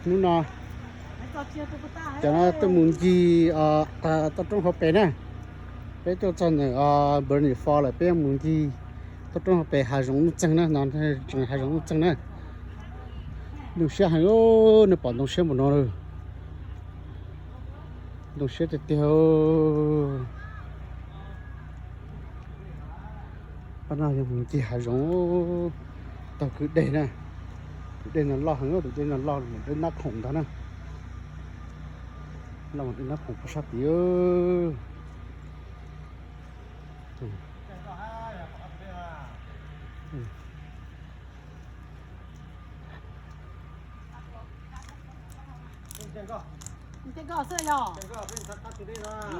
Hnub no cov no tuaj mus ncig toj roob hauv pes na. Peb tuaj txog ntawm Burning Falls lawm, peb yuav mus ncig toj roob hauv pes hav zoov nuj txeeg na, no tseem hav zoov nuj txeeg na. Ntoo siab heev, nej pom ntoo siab npaum no lawm. Ntoo siab tiag tiag. Pab no yog mus ncig hav zoov, taug kwj deg na. Tus dej no loj heev, tus dej no loj mus deb nab khoom ntag na. Loj mus deb nab khoom puag sab tid.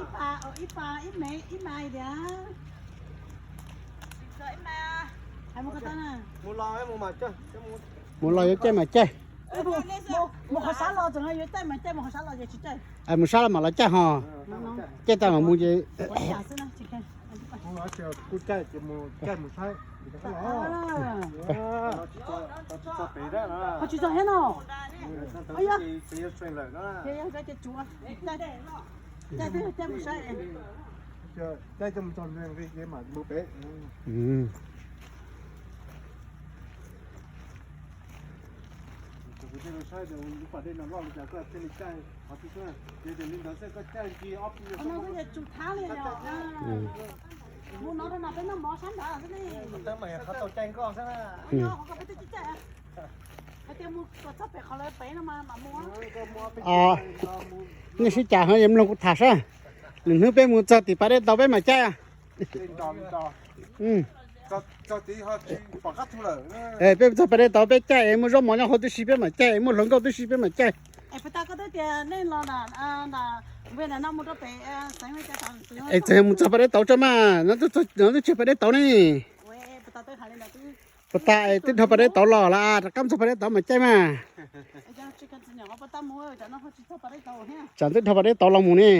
Ib pas, ib pas, ib me, ib mas tias. Mus los yuav caij mas caij. Mus qhov sab los tseem yuav caij mas caij, mus qhov sab los ces tsis caij. Mus sab los mam los caij ho. Caij tag mam mus ces. Ho tsis txog thiab no. Yog, yog, caij mus saib. Mus no rau no peb noj mov sab nrad xwb ne. Qhov no peb twb caij, hais tias mus kom txog pem qhov lawv pem no mas mam mus. Nej sib cav heev, yuav mloog kuv tham saib. Lwm hnub peb mus txog tim pas dej tauv peb mam caij. Peb mus txog pas dej tauv peb caij, muaj zaub mov nyob hauv tib si peb mam caij, muaj hluas nkauj tib si peb mam caij. Es txawm mus txog pas dej tauv tso mas, no twb tseg pas dej tauv ne. Puas tas es twb dhau pas dej tauv los lawm, rov qab mus txog pas dej tauv mas caij mas. Tsam twb dhau pas dej tauv los mus ne.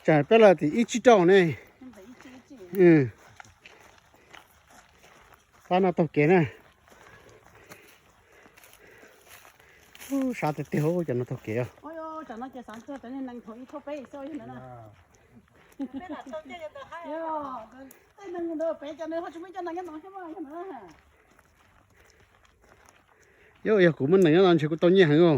Tsam peb los tim ib tsib rau ne. Pab no taug kev na. Sab tiag tiag, cov no taug kev. Yog, yog kuv muaj nees nyob no ntshe kuv tau nyiaj heev os.